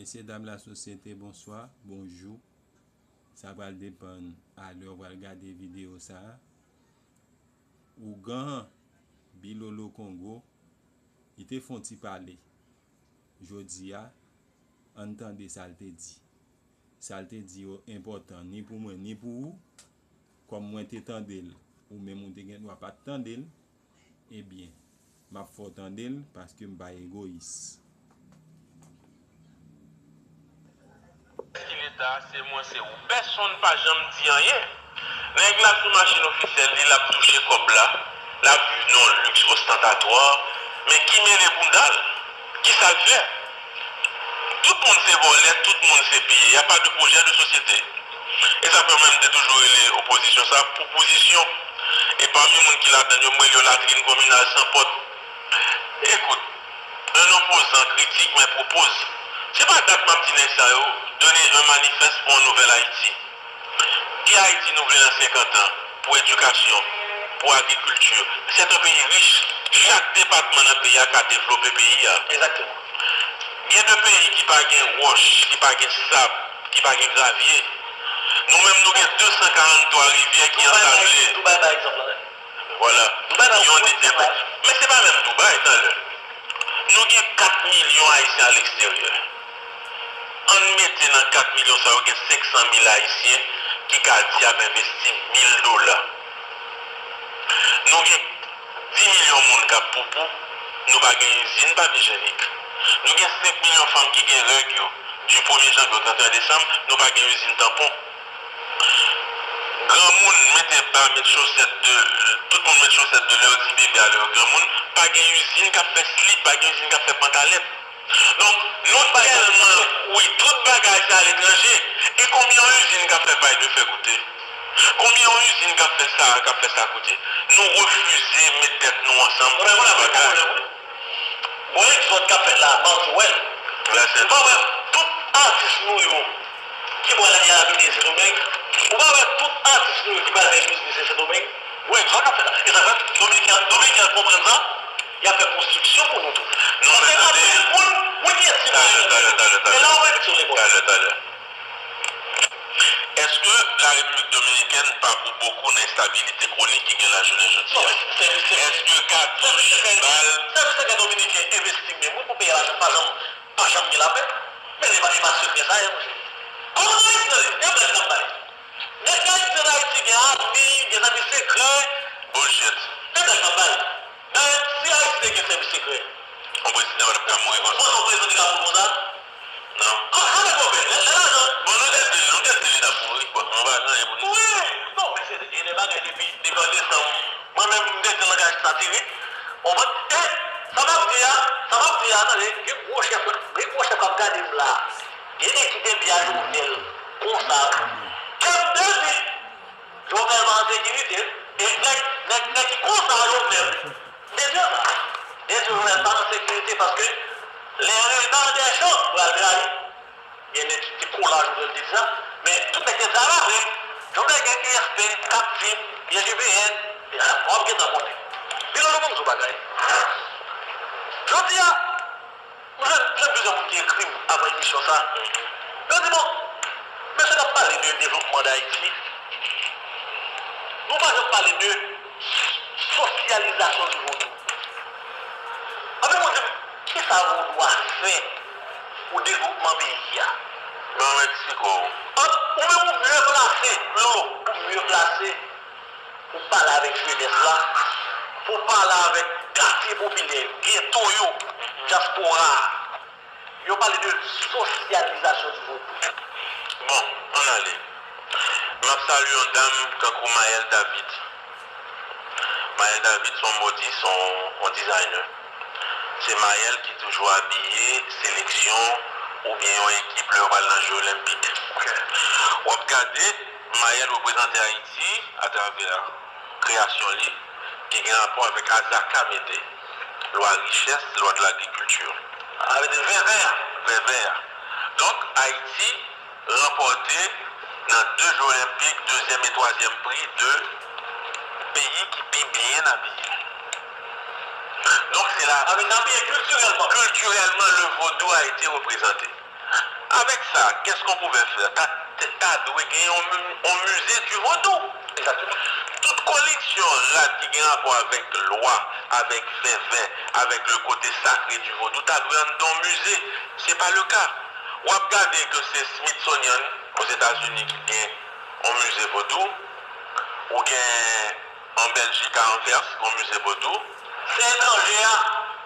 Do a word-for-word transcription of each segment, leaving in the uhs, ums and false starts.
Mesye dam lasosyete, bonswa, bonjou. Sa pral depann a lè w pral gade videyo sa a. Ougan Bilolo Kongo, li te fè yon ti pale. Jodi a, ann tande sa l te di. Sa l te di yo enpòtan ni pou mwen ni pou ou. Kòm mwen te tande l, ou menm ou te gen dwa pa t tande l, ebyen, m ap fè w tande l paske m pa egoyis. Ki Leta, se mwen, se ou. Pèsonn pa janm di anyen. Nèg la sou machin ofisyèl li, l ap touche kòb la, l ap viv nan yon liks ostantatwa, men ki mele bounda l? Kisa l fè? Tout moun se vòlè, tout moun se piye. Y a pas de projet de société. E sa fè mwen m te toujou rele opozisyon sa pwopozisyon. E pami moun ki ladann yo, m rele yo latrin kominal san pòt. Écoute, un opposant critique mais propose. Se pa dat m ap di nèg sa yo, donner un manifeste pour une nouvelle Haïti. Ki Ayiti nou vle nan senkant an? Pou edikasyon, pou agrikilti. C'est un pays riche. Chak depatman nan peyi a ka devlope peyi a. Egzakteman. Gen de peyi ki pa gen wòch, ki pa gen sab, ki pa gen gravye. Nou menm nou gen de san karannntwa rivyè ki ansable. Dubai pa egzanp la. Vwala. Dubai pa egzanp. Men se pa menm Dubai, talè. Nou gen kat milyon Ayisyen aleksteryè. Ann mete nan kat milyon sa yo gen senk san mil Ayisyen ki ka di y ap envesti mil dola. Nou gen dis milyon moun k ap poupou, nou pa gen izin papye jenik. Nou gen senk milyon fanm ki gen règ yo, di premye janvye au trente et un décembre, nou pa gen izin tanpon. Granmoun mete ba, met chosèt de, tout moun met chosèt de leur ti bébé à leur granmoun, pa gen izin k ap fè slip, pa gen izin k ap fè pantalèt. Donk, nou tèlman, wi, tout bagay se aletranje. E konbyen yon izin k ap fè pay de fè koute? Konbyen yon izin k ap fè sa, k ap fè sa koute? Nou refize met tèt nou ansanm pou fè bagay. Gon egzòd k ap fèt la, Manzwèl. Ou pa wè tout atis nou yo ki pral ale abite Sendomeng? Ou pa wè tout atis nou yo ki pral fè biznis Sendomeng? Gon egzòd k ap fèt la. E sa fè Dominiken, Dominiken an konprann sa, y ap fè konstriksyon pou nou tou. Paske anpil moun, wi, gen ti mwayen. Men la ou envite yo lekòl. Èske Larepiblik Dominikèn pa pou bokou nan enstabilite kwonik ki gen la jounen jodi a? Èske katouch, bal? Sèvis sekrè dominiken envesti menm wi pou peyi a pa janm, pa janm gen lapè. Men li pa, li pa sekrè sa ye, monchè. Kòman Ayiti nan li? Gen blag k ap bay. Nèg Ayiti ann Ayiti gen ami, gen sèvis sekrè. Bullshit. Gen blag k ap bay. Dayè, si Ayiti te gen sèvis sekrè, yon prezidan pa t ap ka mouri konsa. Ou panse yon prezidan te ka mouri konsa? Non. An, an, men konpè, lè, lè lajan. Bon, nou te di, nou te di li t ap mouri, bon, nou pa gen anyen pou nou di. Wi, non, men se, e de bagay depi, depi an desanm. Mwen menm, m te di langaj satirik. Ou konprann? E, sa m ap di a, sa m ap di a, tande, gen gwo chèf, gen gwo chèf k ap gade m la. Gen nèg ki te di a Jovenel, konsa. Kè m te di, Jovenel pa an sekirite, e nèg, nèg, nèg ki konsa Jovenel, wi. Dezye sa, dezye Jovenel pa an sekirite paske les revers des champs pral trayi. Gen nèg ki, ki kolaj Jovenel te di sa, men tout nèg te di sa pa vre. Jovenel gen I S P, Capfin, I G P N, w ap gentan konnen. Bilolo, ban m di w bagay. Jodi a, Mwen jwenn, jwenn plizyè moun ki ekri m apre emisyon sa. Yo di, bon, mesye n ap pale de devlopman Dayiti. Nou pa janm pale de sosyalizasyon di vodou. Anpil moun di m, kisa vodou a fè pou devlopman peyi a? Ban mwen ti kò w. An, ou menm ou mye plase, Lolo, ou mye plase pou pale avèk jenès la, pou pale avèk katye popilè, geto yo, dyaspora a. Yo pale de sosyalizasyon di vodou. Bon, ann ale. M ap salye yon dam tankou Maëlle David. Maëlle David se yon modis, se yon, yon designer. Se Maëlle ki toujou abiye seleksyon oubyen yon ekip lè yo pral nan Je Olenpik. W ap gade, Maëlle reprezante Ayiti atravè kreyasyon li ki gen rapò avèk Azaka Mede, lwa richès, lwa de lagrikilti. Sa vle di vè vè a. Vè vè a. Donk, Ayiti ranpòte nan de Je Olenpik dezyèm e twazyèm pri de peyi ki pi byen abiye. Donk, se la. Sa vle di abiye kiltirèlman. Culturellement, le vodou a été représenté. Avec ça, qu'est-ce qu'on pouvait faire? Ta, ta dwe gen yon, yon musée du vaudou. Tout koleksyon rad ki gen rapò avèk lwa, avèk vèvè, avèk le côté sacré du vaudou, ta dwe anndan yon mize. Se pa le ka. W ap gade ke se Smithsonian Ozetazini ki gen yon mize vodou, ou gen an Bèljik, a Anvers, gon mize vodou. Se etranje a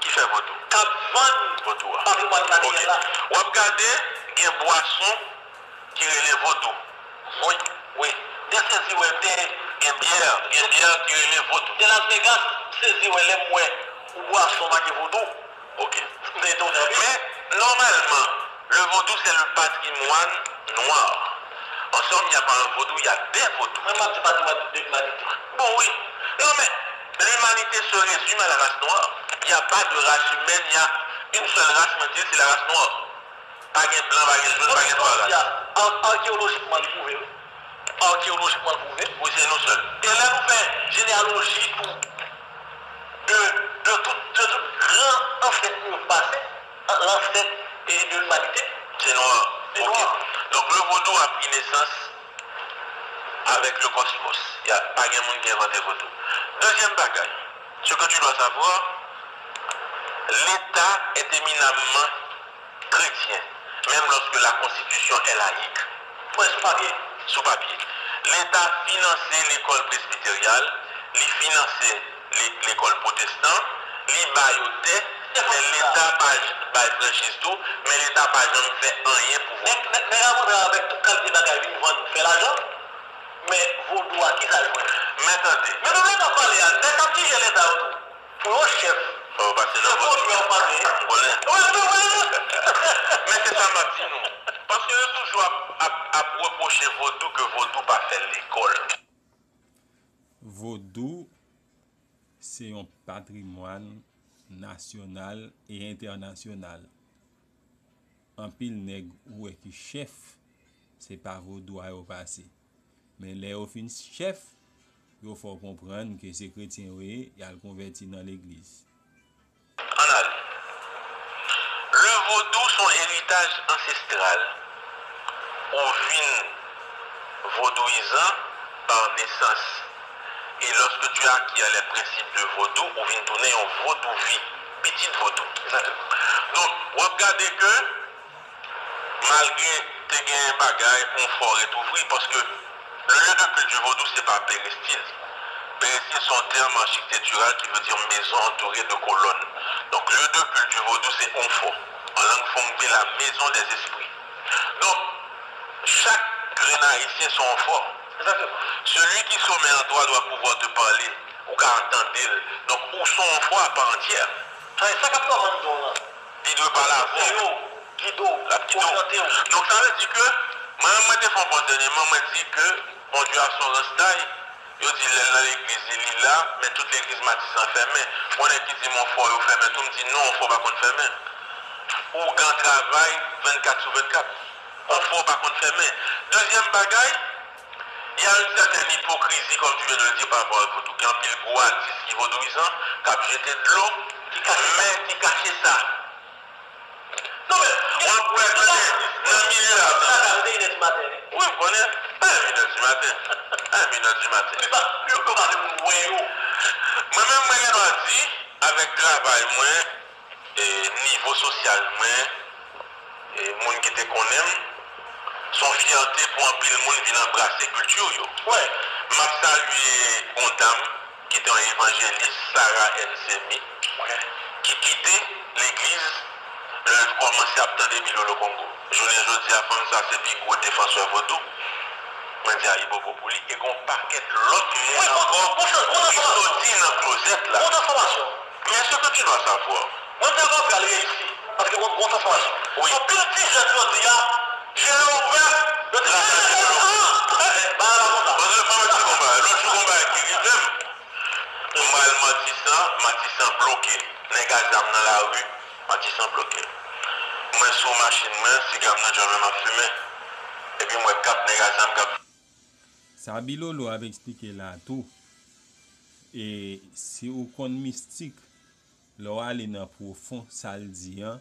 ki fè vodou. K ap vann vodou a. Patrimwàn natirèl la. W ap gade, gen bwason ki rele vodou. Wi, wi. M te sezi wè, m te gen byè, gen byè ki rele vodou. De Las Vegas, m sezi wè lè m wè ou bwason make vodou. Ok. M te etone anpil. Men, nòmalman, le vodou, c'est le patrimoine noir. En somme, il n'y a pas un vaudou, il y a des vaudous. Mwen, m ap di patrimwàn de limanite. Bon, wi. Non, men, l'humanité se résume à la race noire. Il n'y a pas de race humaine, il y a une seule race, mwen di, c'est la race noire. Pa gen blan, pa gen jòn, pa gen nwa, ras. Ar-, arkeyolojikman, li pwouve, wi. Arkeyolojikman, li pwouve. Wi, se nou sèl. E lè nou fè jeneyaloji tou de, de tout, de tout gran ansèt nou yo ki pase, an-, lansèt e de limanite. Se nwa. Se nwa. Ok. Donk, le vodou a pris naissance avec le cosmos. Y a, pa gen moun ki envante vodou. Dezyèm bagay, ce que tu dois savoir, l'État est éminemment chrétien, même lorsque la constitution est laïque. Mwen sou papye. Sou papye. Leta finanse lekòl presbiteryal, li finanse le-, lekòl pwotestan, li ba yo tè, men Leta pa j-, bay franchiz tou, men Leta pa janm fè anyen pou vodou. Nèg, nèg, nèg ap antre avèk tout kalite bagay vin vann, fè lajan, men vodou a, kisa l jwenn? Men tande. Men nou menm n ap pale a, nèg k ap dirije Leta yo tou. Pou yon chèf. Fò yo pase nan vodou. Wi, wi, wi. Men se sa m ap di nou. Paske yo toujou ap, ap, ap repwoche vodou ke vodou pa fè lekòl. Vodou se yon patrimwàn nasyonal e entènasyonal. Anpil nèg ou wè ki chèf, se pa vodou a yo pase. Men lè yo fin chèf, yo fè w konprann ke se kretyen yo ye, y al konvèti nan legliz. Ann ale. Le vodou son héritage ancestral. Ou vin vodouyizan pa nesans. E lòske tu acquiers les principes de vodou, ou vin tounen yon vodouvi, pitit vodou. Donk, w ap gade ke malgre te gen bagay, yon fò ret ouvri, paske le lieu de culte du vodou, se pa perestil. Perestil se yon tèm architectural qui veut dire maison entourée de colonnes. Donk, lieu de culte du vodou, se yon fò. An lang fon, m di la maison des esprits. Donk, chak grenn ayisyen se yon fò. Exactement. Celui qui sommeille en toi doit pouvoir te parler. Ou ka tande l. Donk, ou se yon fò à part entière. Sa, sa k ap kòmande w lan. Li dwe pale avè w. Yo, gide w, oryante w. L ap gide w. Donk, sa vle di ke, mwen menm, mwen te fè yon pòs dènyèman, mwen di ke Bondye a se yon rastay. Yo di lè l nan legliz li, li la, men tout legliz Matisan fèmen. Mwen, nèg ki di m yon fò yo fèmen tou, m di non, yon fò pa konn fèmen. Ougan travay vennkat sou vennkat. Yon fò pa konn fèmen. Dezyèm bagay, y a une certaine hypocrisie, comme tu viens de le dire, par rapport à vodou. Gen anpil gwo atis ki vodouyizan, k ap jete dlo, men ki kache sa. Non, men, w ap wè, tande, nan milye a, tande. Wi, m konnen. A inè di maten. A inè di maten. Mwen menm, mwen gen dwa di, avèk travay mwen, e nivo sosyal mwen, e moun ki te konnen m, se yon fyète pou anpil moun vin anbrase kilti yo. M ap salye yon dam ki te yon evanjelis, Sarah N. Semi, ki kite legliz lè l kòmanse ap tande Bilolo Kongo. Jounen jodi a, fanm sa se pi gwo defansè vodou. Mwen di ayibobo pou li. E gon pakèt lòt moun ankò ki soti nan klozèt la. Bon enfòmasyon. Men ce que tu dois savoir. Mwen dakò ke l reyisi, paske gon, gon transfòmasyon. Wi. Anpil ti jèn jodi a, je yo ouvè, yo di, eh, eh, eh, eh, bagay la konsa. Paske mwen di konba, lòt jou konba ki rive m, m al Matisan, Matisan bloke. Nèg a zam nan lari, Matisan bloke. Mwen sou machin mwen, siga m nan djòl mwen, m ap fimen. Epi m wè kat nèg a zam k ap Sa Bilolo ap eksplike la tou, e si ou konn mistik, lè w ale nan pwofon sa l di an,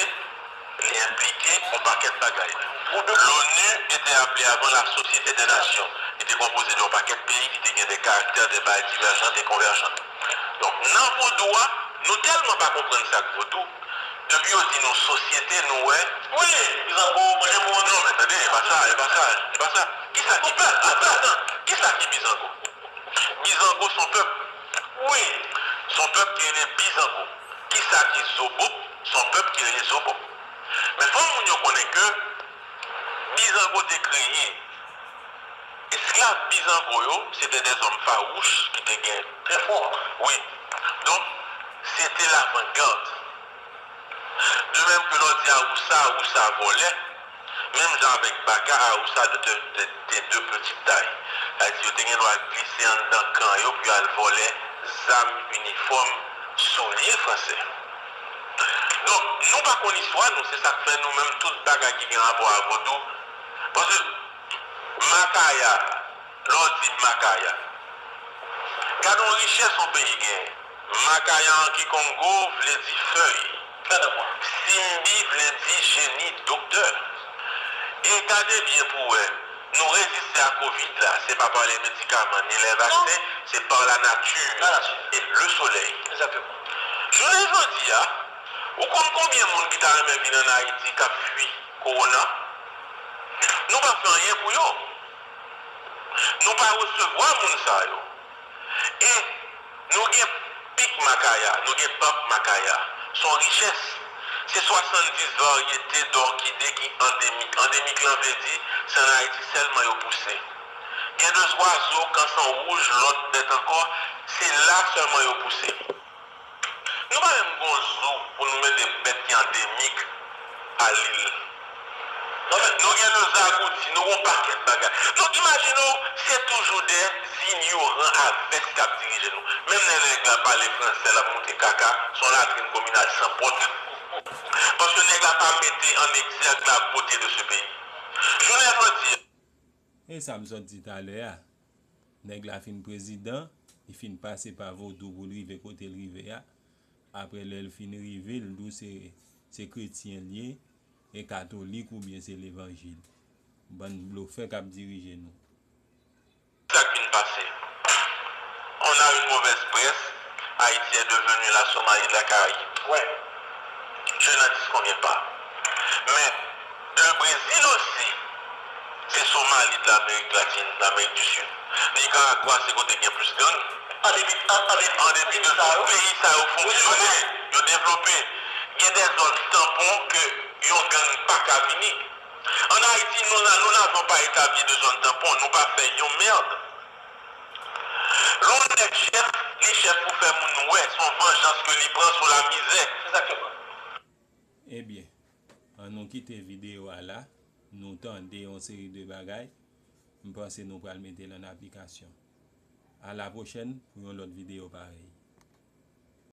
Fransè, li enplike yon pakèt bagay. L'ONU était appelée avant la Société des Nations. Li te konpoze de yon pakèt peyi ki te gen de karaktè, de bagay diverjan, de konvèjan. Donk, nan vodou a, nou tèlman pa konprann sa k vodou, depi yo di nou sosyete, nou wè. Wi, bizango, manje moun. Non, men tande, e pa sa, e pa sa, e pa sa. Kisa ki, atann, atann, kisa ki bizango? Bizango se yon pèp. Wi. Se yon pèp ki rele bizango. Kisa ki zobo? Se yon pèp ki rele zobo. Men fò moun yo konnen ke bizango te kreye. Esklav bizango yo, se te de zòm fawouch ki te gen. Trè fò. Wi. Donk, se te lavangad. De menm ke lè w di Awousa, Awousa vòlè, menm jan avèk Baka, Awousa de, de, de, de, de petite taille. Sa vle di, yo te gen dwa glise anndan kan yo pou y al vòlè zam, inifòm, soulye fransè. Donk, nou pa konn istwa nou, se sa k fè nou menm tout bagay ki gen rapò a vodou. Paske Makaya, lè w di Makaya, gade yon richès yon peyi genyen. Makaya an Kikongo vle di fèy. Simbi vle di jeni, doktè. E gade byen pou w wè, nou reziste a kovid la, se pa pa lè medikaman ni lè vaksen, se pa la nati e le solèy. Jounen jodi a, ou konn konbyen moun ki ta renmen vin ann Ayiti k ap fui kowona? Nou pa fè anyen pou yo. Nou pa resevwa moun sa yo. E nou gen pik Makaya, nou gen bab Makaya. Se yon richès. Se swasanndis varyete dòkide ki andemik. Andemik lan vle di se ann Ayiti sèlman yo pouse. Gen de zwazo, kanson wouj, lòt bèt ankò, se la sèlman yo pouse. Nou pa menm gon zoo pou nou mete bèt ki andemik a lil. Nou gen lezagouti, nou gon pakèt bagay. Donk imajine w, se toujou de inyoran a vès k ap dirije nou. Menm lè nèg la pale fransè, l ap moute kaka, se yon latrin kominal san pòt. Paske nèg la pa mete an egzèk la beauté de ce pays. Jounen jodi a. E sa m sot di talè a. Nèg la fin prezidan, li fin pase pa vodou pou l rive kote l rive a. Apre lè l fin rive, l di w se, se kretyen l ye, e katolik oubyen se levanjil. Bann blofè k ap dirije nou. Sa k vin pase? On a une mauvaise presse, Haïti est devenue la Somalie de la Caraïbe. Ouais. Je n'en disconviens pas. Men, le Brésil aussi, se Somali de l'Amérique latine, l'Amérique du Sud. Nicaragua, se kote gen plis gang. An depi, an, an depi, An depi de tout peyi sa yo fonksyone, yo devlope, gen de zòn tanpon ke yon gang pa ka vini. An Ayiti, nous, nous n'avons pas établi de zone tampon, nou pa fè yon mèd. Lè yon nèg chèf, li chèf pou fè moun wè, se yon vanjans ke li pran sou lamizè. Exactement. Ebyen, ann nou kite videyo a la, nou tande yon seri de bagay, m panse nou pral mete l an aplikasyon. A la pwochèn pou yon lòt videyo parèy.